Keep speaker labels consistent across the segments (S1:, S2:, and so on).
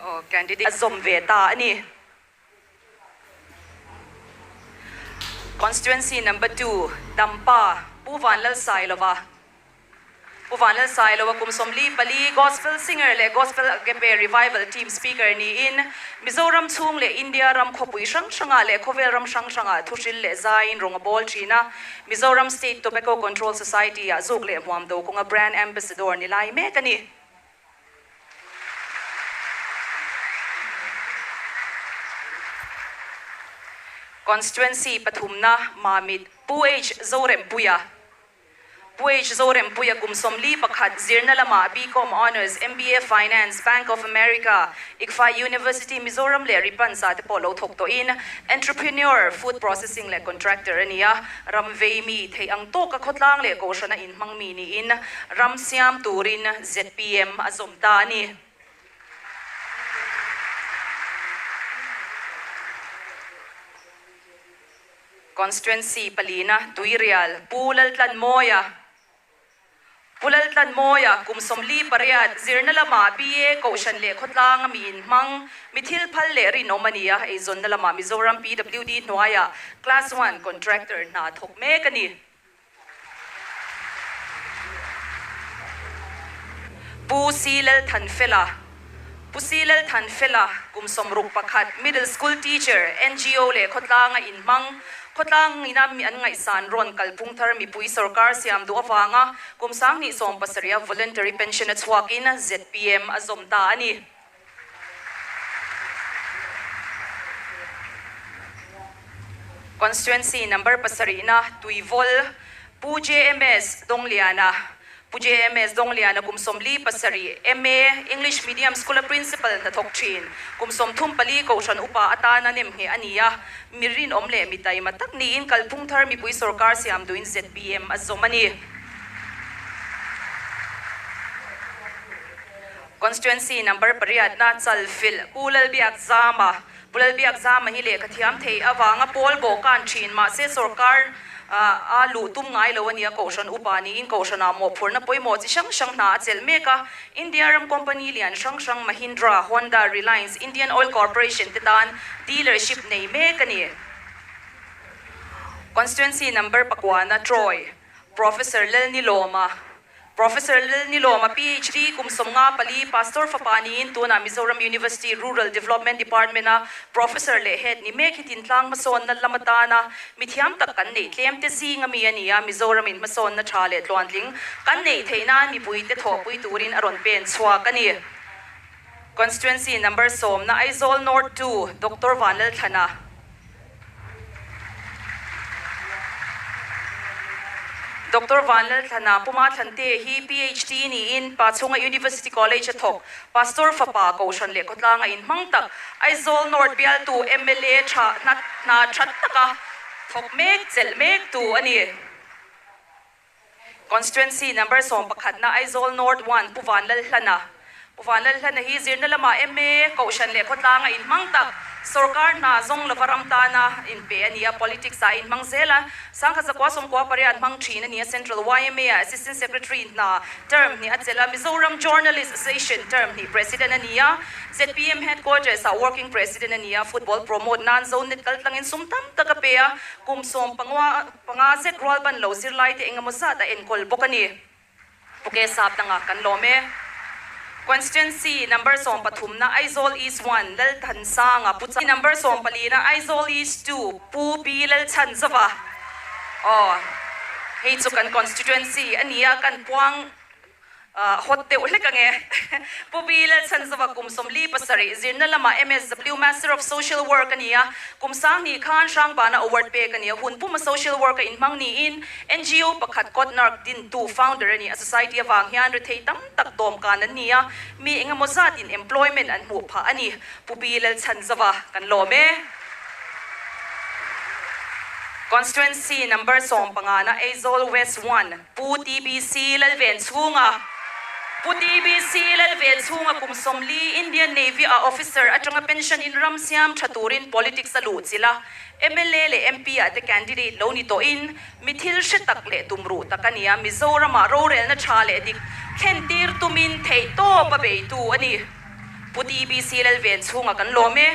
S1: Aw candidate a zawm ve ta a ni. Constituency number 2 Dampa Pu Vanlalsailova Pu Vanlalsailova kum 44 Gospel singer leh Gospel Agape Revival team speaker niin Mizoram chhung leh India ram khawpui hrang hrangah leh khawvel ram hrang hrangah thuhril leh zaiin rawng a bawl thin a. Mizoram State Tobacco Control Society ah zuk leh hmuam do kawnga brand ambassador ni lai mek a ni. Constituency pathumna Mamit Pu H Zorempuia Pu H Zorempuia kum 41 zirna lamah BCom Honours, MBA Finance, Bank of America, ICFAI University Mizoram leh Ripans ah te pawh lo thawk tawhin Entrepreneur, Food Processing leh Contractor a ni a, ram vei mi theih ang tawka khawtlang leh kohhrana inhmang mi niin ram siam turin zpm a zawm ta a ni. Constituency palina Tuirial Pu Laltlanmawia Pu Laltlanmawia kum 48 zirna lamah BA Kohhran leh khawtlang a mi inhmang mi thil phal leh rinawm a ni a, eizawnna lamah Mizoram PWD hnuaiah Class One Contractor hna thawk mek a ni. Pu Si Lalthanfela Pu Si Lalthanfela kum 61 Middle School Teacher, NGO leh khawtlanga inhmang khawtlang ina mi an ngaihsan rawn kalphung thar mipui sorkar siam duh avanga kum 2017 a voluntary pension a chhuakin zpm a zawm ta a ni. Constituency number pasarihna Tuivol Pu JMS Dongliana Pu JMS Dongliana kum 47 MA English Medium School a Principal hnathawk thin kum 34 kohhran upa atana nem nge a ni a, mi rinawm leh mi taima tak niin kalphung thar mipui sorkar siam duhin zpm a zawm a ni. Constituency number pariatna Chalfilh Pu Lalbiak Zama Pu Lalbiak Zama hi lehkha thiam thei avanga pawl bawhkan thin mahse sorkar a luh tum ngai lo a ni a, kohhran upa niin kohhranah mawhphurhna pawimawh chi hrang hrang hna a chelh mek a. India ram company lian hrang hrang Mahindra, Honda, Reliance, Indian Oil Corporation te tan dealership nei mek a ni. Constituency number pakuana Troy Professor Lalnilawma Professor Lalnilawma PhD kum 54 Pastor fapa niin tunah Mizoram University Rural Development Department a Professor leh Head ni mek hi tintlang hmasawnna lam atana mithiam tak kan neih tlem te zinga mi a ni a, Mizoram in hmasawnna tha leh tluantling kan neih theih nan mipui te thawhpui turin a rawn pen chhuak a ni. Constituency number sawmna Aizawl North 2 Doctor Vanlalthlana. Doctor Vanlalthlana Puma Thlante hi PhD niin Pachhunga University College a thawk Pastor fapa kohhran leh khawtlanga inhmang tak Aizawl North bialtu mla tha hna hna that taka thawk mek chelh mek tu a ni. Constituency number 11 na Aizawl North 1 Pu Vanlalhlana Pu Vanlalhlana hi zirna lamah MA kohhran leh khawtlanga inhmang tak sorkar hna zawng lova ram tana inpe a ni a, politics ah inhmang zel a, 1998 hmang thin a ni a, Central YMA ah Assistant Secretary hna term hnih a chelh a, Mizoram Journalist Association term hnih President a ni a, zpm Headquarters ah Working President a ni a, football promote nan Zonet kaltlangin sum tam tak a pe a, kum 15 panga zet rual ban lo zirlai te engemaw zat a enkawl bawk a ni. Puke sap dangah kan lawm e. Constituency number 13 na Aizawl East 1 Lalthansanga Pu Cha number 14 na Aizawl East 2 Pu B Lalchhanzova aw hei chu kan constituency a ni a kan puang hot deuh hlek ange. Pu B Lalchhanzova kum 47 zirna lamah MSW Master of Social Work a ni a, kum 2000 khan Hrangbana award pek a ni a, hun puma social work a inhmang niin NGO pakhat Kotnark din tu founder a ni a, society avang hian rethei tam tak dawmkan an ni a, mi engemaw zatin employment an hmuh phah a ni. Pu B Lalchhanzova kan lawm e. Constituency number 15 na Aizawl West 1 Pu TBC Lalvenchhunga Pu TBC Lalvenchhunga kum 40 Indian Navy a officer atanga pension in ram siam tha turin politics a luh chila MLA leh MP ah te candidate lo ni tawhin mi thil hre tak leh tumruh tak a ni a, Mizorama rorelna tha leh dik thlen tir tumin theih tawp a beitu a ni. Pu TBC Lalven chhunga kan lawm e.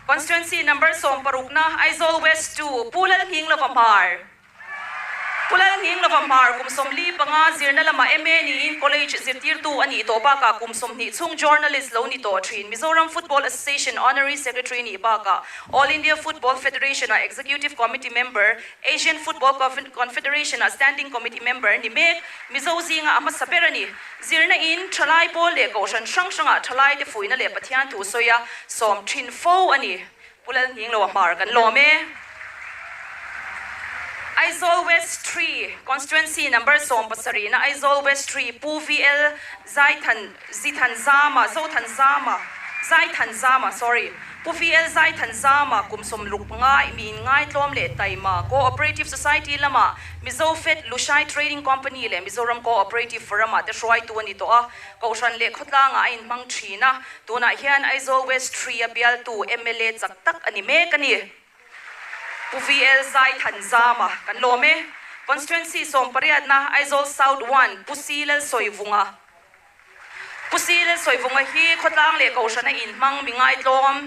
S1: Constituency number sawmparukna Aizawl West 2 Pu Lalnghinglova Hmar. Pu Lalnghinglova Hmar kum 45 zirna lamah MA niin College zirtirtu a nih tawh bakah kum 20 chhung journalist lo ni tawh thin Mizoram Football Association Honorary Secretary nih bakah All India Football Federation-ah Executive Committee member, Asian Football Confederation-ah Standing Committee member ni mek Mizo zinga a hmasa ber a ni. Zirna in thalai pawl leh kohhran hrang hrangah thalaite fuihna leh Pathian thu sawia sawm thin fo a ni. Pu Lalnghinglova Hmar kan lawm e. Aizawl West 3 Constituency number 17 na Aizawl West 3 Pu VL Zaithan Zithanzama Zothanzama Zaithanzama sorry Pu VL Zaithanzama kum sawmluk ngai mi inngaitlawm leh taima Cooperative Society lama Mizo Fed Lushai Trading Company leh Mizoram Cooperative Forum ah te hruaitu a ni tawh a, Kohhran leh khawtlangah a inhmang thin a, tunah hian Aizawl West 3 a bialtu mla chak tak a ni mek a ni. Pu VL Zaithanzama kan lawm e. Constituency sawmpariatna Aizawl South 1 Pu C Lalsawivunga Pu C Lalsawivunga hi khawtlang leh Kohhran a inhmang mi ngaitlawm,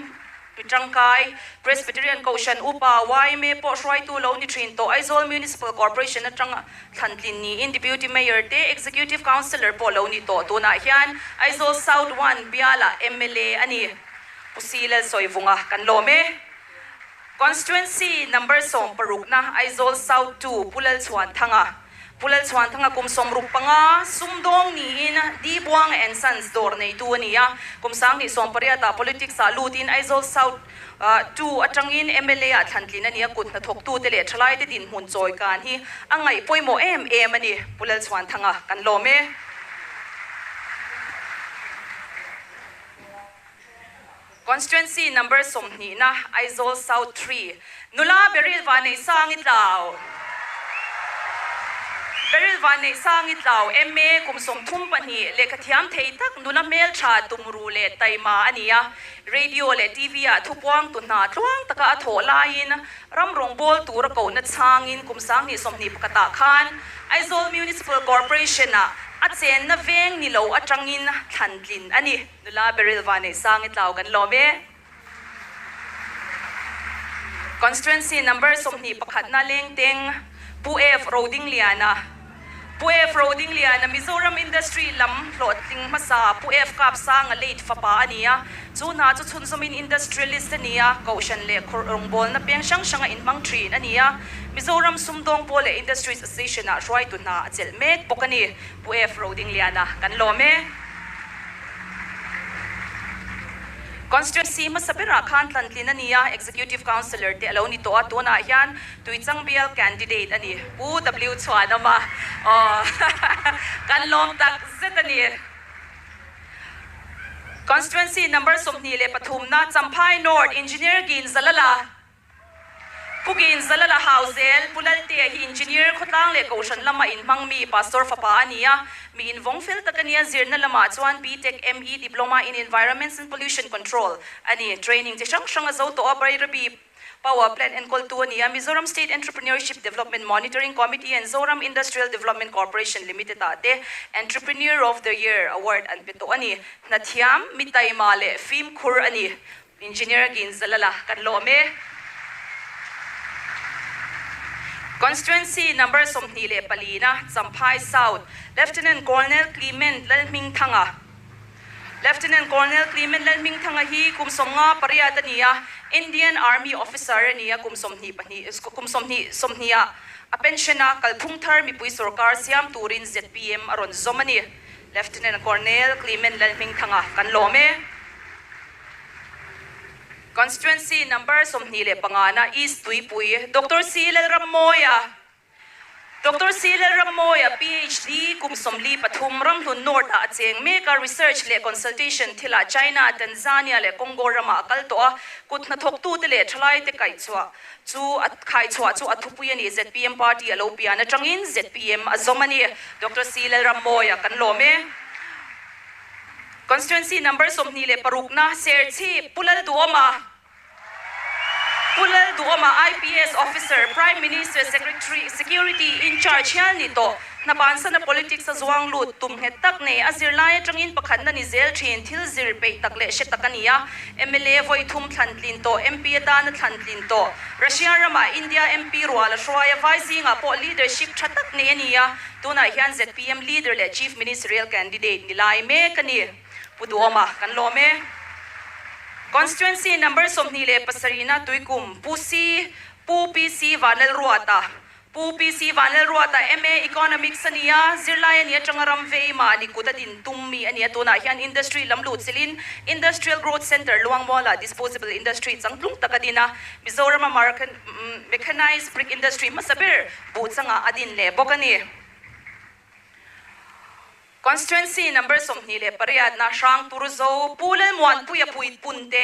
S1: mi tangkai, Presbyterian Kohhran Upa yma pawh hruaitu lo ni thin tawh Aizawl Municipal Corporation atanga thlantlin niin Deputy Mayor te Executive Councillor pawh lo ni tawh tunah hian Aizawl South 1 bialah mla a ni. Pu C Lalsawivunga kan lawm e. Constituency number sawmparukna Aizawl South 2 Pu Lalchhuanthanga Pu Lalchhuanthanga kum 65 sumdawng niin D Buanga and Sons dawr neitu a ni a, kum 2018ah politics ah lutin Aizawl South 2 atangin mla ah thlantlin a ni a, kut hnathawktute leh thalaite dinhmun chawi kan hi a ngaih pawimawh em em a ni. Pu Lalchhuanthanga kan lawm e. Constituency number 20 na Aizawl South 3 Nula Beryl Vanneihsangi Tlau Beryl Vanneihsangi Tlau MA kum 32 lehkha thiam thei tak nula hmel tha tumru leh taima a ni a, radio leh TV ah thupuang tu hna tluang taka a thawh laiin ram rawngbawl tura kohna changin kum 2021 ah khan Aizawl Municipal Corporation ah a chenna veng ni lo atangin thlantlin a ni. Nula Beryl Vanneihsangi Tlau kan lawm e. Constituency number 21 na Lengteng Pu F Rodingliana Pu F Rodingliana Mizoram Industry lam hlawhtling hmasa Pu F Kap Sanga late fapa a ni a, chu hna chu chhunzawmin industrialist a ni a, Kohhran leh rawngbawlna peng hrang hranga inhmang thin a ni a, Mizoram sumdawng pawl leh Industries Association ah hruaitu hna a chelh mek bawk a ni. Pu F Rodingliana kan lawm e. Constituency hmasa berah khan tlantlin a ni a, Executive Councillor te a lo ni tawh a, tunah hian Tuichang bial candidate a ni. Pu W Chhuanawma aw kan lawm tak zet a ni. Constituency number 23 na Champhai North Engineer Gin Zalala Pu Gin Zalala Hauzel, Pu Laltea hi Engineer khawtlang leh Kohhran lama inhmang mi Pastor fapa a ni a, mi invawng fel tak a nia, zirna lamah chuan BTech ME Diploma in Environments and Pollution Control a ni. Training chi hrang hrang a zo tawh a, Bairabi Power Plant enkawltu a ni a, Mizoram State Entrepreneurship Development Monitoring Committee and Zoram Industrial Development Corporation Limited ah te Entrepreneur of the Year Award an pe tawh a ni. Hnathiam, mi taima leh fimkhur a ni. Engineer Gin Zalala kan lawm e. Constituency number 24 na Champhai South Lieutenant Colonel Clement Lalhmingthanga Lieutenant Colonel Clement Lalhmingthanga hi kum 58 a ni a, Indian Army officer a ni a, kum 22 kum 20 20 ah a pension a, kalphung thar mipui sarkar siam turin ZPM a rawn zawm a ni. Lieutenant Colonel Clement Lalhmingthanga kan lawm e. Constituency number 25 na East Tuipui Dr. C Lalrammoya Dr. C Lalrammoya PhD kum 43 Ramhlun North ah a cheng mek a, research leh consultation thilah China, Tanzania leh Congo rama a kal tawh a, kut hnathawktu te leh thalai te kaihchhuah chu a khaichhuah chu a thupui a ni. ZPM party a lo pian atangin ZPM a zawm a ni. Dr. C Lalrammoya kan lawm e. Constituency number 26 na Serchhip Pu Lalduhoma Pu Lalduhoma IPS officer Prime Minister Secretary Security in charge hial ni tawh. Hna bansana politics a zuang lut tum nghet tak nei a zirlai atangin pakhatna ni zel thin thil zir peih tak leh hre tak a ni a. Mla vawi thum thlan tlin tawh, MP atana thlan tlin tawh, Russia ramah India MP rual a hruai a, vai zingah pawh leadership tha tak nei a ni a, tunah hian zpm leader leh Chief Ministerial candidate ni lai mek a ni. Pu Duhawma kan lawm e. Constituency number 27na Tuikum Pu Si Pu PC Vanlalruata Pu PC Vanlalruata MA Economics a ni a, zirlai a ni atanga ram vei mahni kut a din tum mi a ni a, tunah hian industry lam luh chilhin Industrial Growth Centre Luangmualah disposable industry changtlung tak a din a, Mizorama Mechanized Brick Industry hmasa ber buh changah a din leh bawk a ni. Constituency number 28 na Hrangturzo Pu Lalmuanpuia Puipunte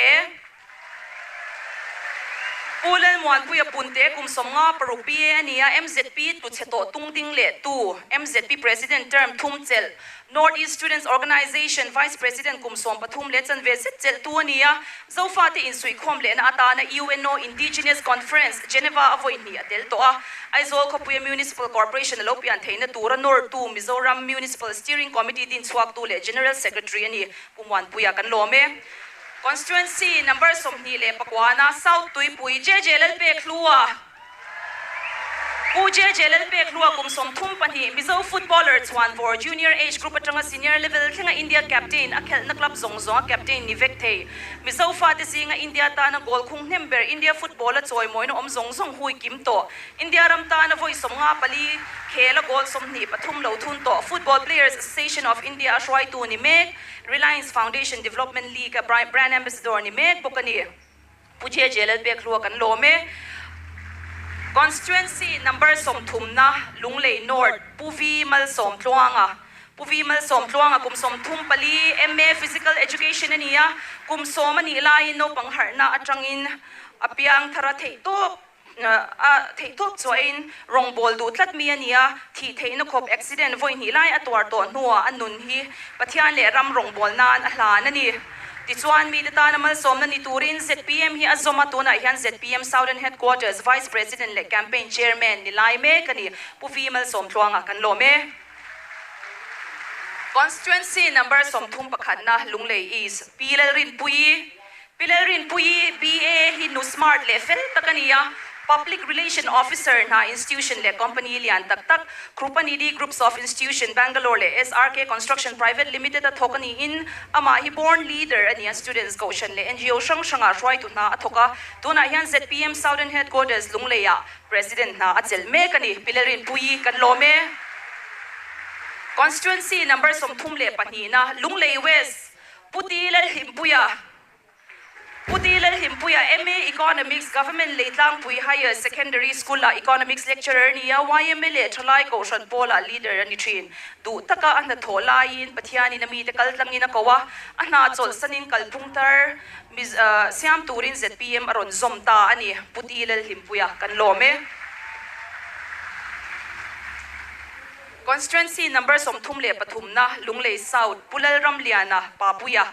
S1: Pu Lalmuanpuia Punte kum 56 BA a ni a, MZP tluchhe tawh tung ding leh tu, MZP President term thum chelh, North East Students Organisation Vice President kum 13 leh chanve zet chelh tu a ni a, Zofate insuihkhawm lehna atana UNO Indigenous Conference, Geneva a vawi hnih a tel tawh a. Aizawl khawpuia Municipal Corporation a lo pian theihna tura nawrtu Mizoram Municipal Steering Committee dinchhuaktu leh General Secretary a ni. Pu Muanpuia kan lawm e. Constituency number 29 na South Tuipui JJ Lalpekhlua. Pu JJ Lalpekhlua kum 32 Mizo footballer chuan vawr junior age group atanga senior level thlenga India captain a khelhna club zawng zawng a captain ni vek thei. Mizo fate zinga India tana goal khung hnem ber India football a chawimawina awm zawng zawng hui kim tawh. India ram tana vawi 54 khel a goal 23 lo thun tawh Football Players Association of India a hruaitu ni mek Reliance Foundation Development League a brand ambassador ni mek bawk a ni. Pu JJ Lalpekhlua kan lawm e. Constituency number 30 na Lunglei North Pu V Malsawmtluanga Pu V Malsawmtluanga kum 34 MA Physical Education a ni a, kum 10 a nih laiin naupang harhna atangin a piang thar a theih tawp a theih tawp chuahin rawngbawl duh tlat mi a ni a, thih theihna khawp accident vawi hnih lai a tuar tawh hnuah a nun hi Pathian leh ram rawngbawl nan a hlan a ni. Tichuan mite tana malsawmna ni turin zpm hi a zawm a, tunah hian zpm Southern Headquarters Vice President leh Campaign Chairman ni lai mek a ni. Pu V Malsawmtluanga kan lawm e. Constituency number 31 na Lunglei East Pi Lalrinpuii Pi Lalrinpuii BA hi nu smart leh fel tak a ni a, Public Relation Officer hna institution leh company lian tak tak Krupanidhi Groups of Institution Bangalore leh SRK Construction Private Limited a thawk a niin amah hi born leader a ni a, students kohhran leh NGO hrang hrangah hruaitu hna a thawk a, tunah hian zpm Southern Headquarters Lungleiah President hna a chelh mek a ni. Pi Lalrinpuii kan lawm e. Constituency number 32 na Lunglei West Pu Ti Lalhlimpuia Pu Ti Lalhlimpuia MA Economics Government Leitlangpui Higher Secondary School-ah Economics Lecturer ni a, yma leh Thalai Kohhran Pawlah Leader a ni thin. Duh taka a hnathawh laiin Pathianin a mite kal tlangin a ko a, a hna chawlhsanin kalphung thar siam turin zpm a rawn zawm ta a ni. Pu Ti Lalhlimpuia kan lawm e. Constituency number 33 na Lunglei South Pu Lalramliana Papuia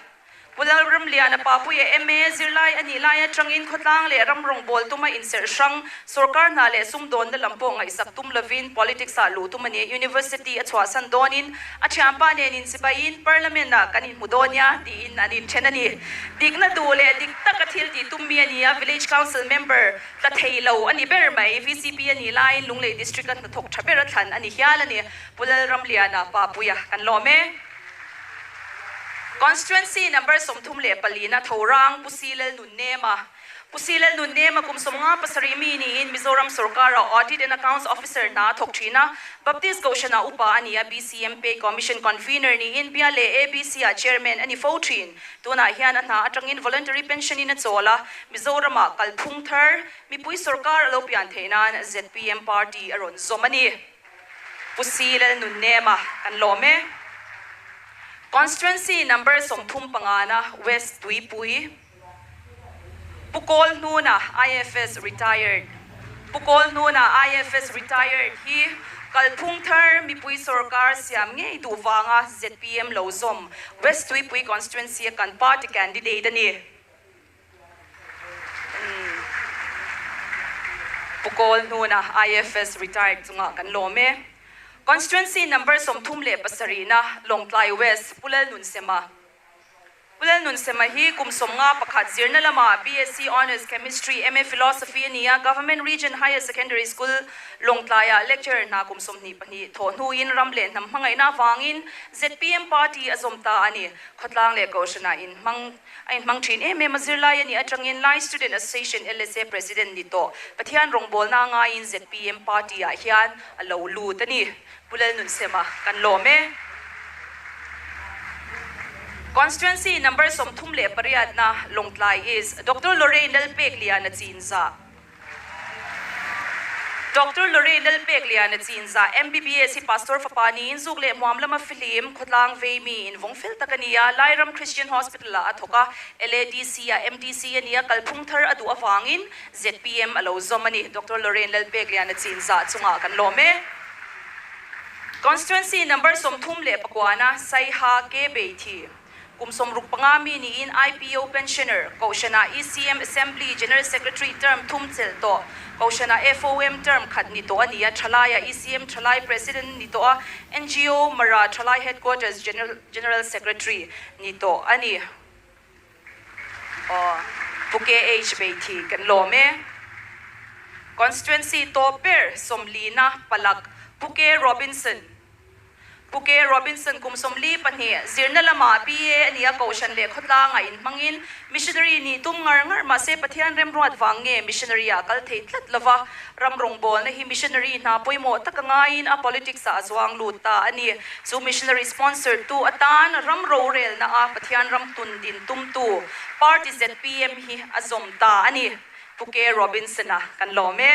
S1: Pu Lalramliana Papuia MA zirlai a nih lai atangin khawtlang leh ram rawngbawl tuma inserh hrang sorkar hna leh sumdawnna lam pawh ngaihsak tum lovin politics ah luh tum a ni. University a chhuahsan dawnin a thianpa nen inchibaiin Parliament ah kan inhmu dawn nia tiin an inthen a ni. Dikna duh leh dik taka thil tih tum mi a ni a, Village Council member tla thei lo a ni ber mai. VCP a nih laiin Lunglei District a hnathawk tha ber a thlan a ni hial a ni. Pu Lalramliana Papuia kan lawm e. Constituency number 34 na Thorang Pu Silel Nunnema Pu Silel Nunnema kum 57 mi niin Mizoram sarkara Audit and Accounts Officer hna a thawk thin a, Baptist Kohhrana upa a ni a, BCM Pay Commission Convener niin bia leh ABC ah Chairman a ni fo thin. Tunah hian a hna atangin voluntary pension in a chawl a, Mizoramah kalphung thar mipui sarkar a lo pian theih nan zpm party a rawn zawm a ni. Pu Silel Nunnema kan lawm e. Constituency number 35 na West Tuipui Pu Kawl Hnuna IFS retired Pu Kawl Hnuna IFS retired hi kalphung thar mipui sarkar siam ngei duh wanga zpm lo zawm West Tuipui constituency a kan party candidate a ni. Pu Kawl Hnuna IFS retired chungah kan lawm e. Constituency number 37 na Lawngtlai West, Pu Lalnunsema. Pu Lalnunsema hi kum 51 zirna lama BSc Honours Chemistry, MA Philosophy a ni a, Government Region Higher Secondary School, Lawngtlaiah lecturer hna kum 22 thawh hnuin ram leh hnam hmangaihna avangin zpm party a zawm ta a ni. Khawtlang leh Kohhranah inhmang a inhmang thin em em a, zirlai a nih atangin Lai Student Association, LSA, President ni tawh Pathian rawngbawlna a ngaiin zpm party ah hian a lo lut a ni. Pu Lalnunsema kan lawm e. Constituency number 38 na Lawngtlai East, Doctor Lorraine Lalpekliana Chinzah. Doctor Lorraine Lalpekliana Chinzah, MBBS hi Pastor fapa niin zuk leh hmuam lama fihlim, khawtlang veimi, invawng fel tak a ni a, Lairam Christian Hospital ah a thawk a, LADC ah MDC a ni a, kalphung thar a duh avangin zpm a lo zawm a ni. Doctor Lorraine Lalpekliana Chinzah chungah kan lawm e. Constituency number 39 na Saiha Ke Beithi, kum 65 mi niin IPO pensioner, Kohhrana ECM Assembly General Secretary term thum chelh tawh, Kohhrana FOM term khat ni tawh a ni a, Thalaia ECM Thalai President ni tawh a, NGO Mara Thalai Headquarters General Secretary ni tawh a ni. Aw, Pu KH Beithi kan lawm e. Constituency tawp ber 40 na Palak, Pu K Robinson. Pu K Robinson kum 42, zirna lama BA a ni a, Kohhran leh khawtlanga inhmangin missionary nih tum ngar ngar mahse Pathian remruat vang nge missionary ah kal thei tlat lova, ram rawngbawlna hi missionary hna pawimawh tak a ngaiin a politics ah a zuang lut ta a ni. Chu missionary sponsor tu atan ram rorelna a Pathian ram tun din tumtu party zpm hi a zawm ta a ni. Pu K Robinson-a kan lawm e.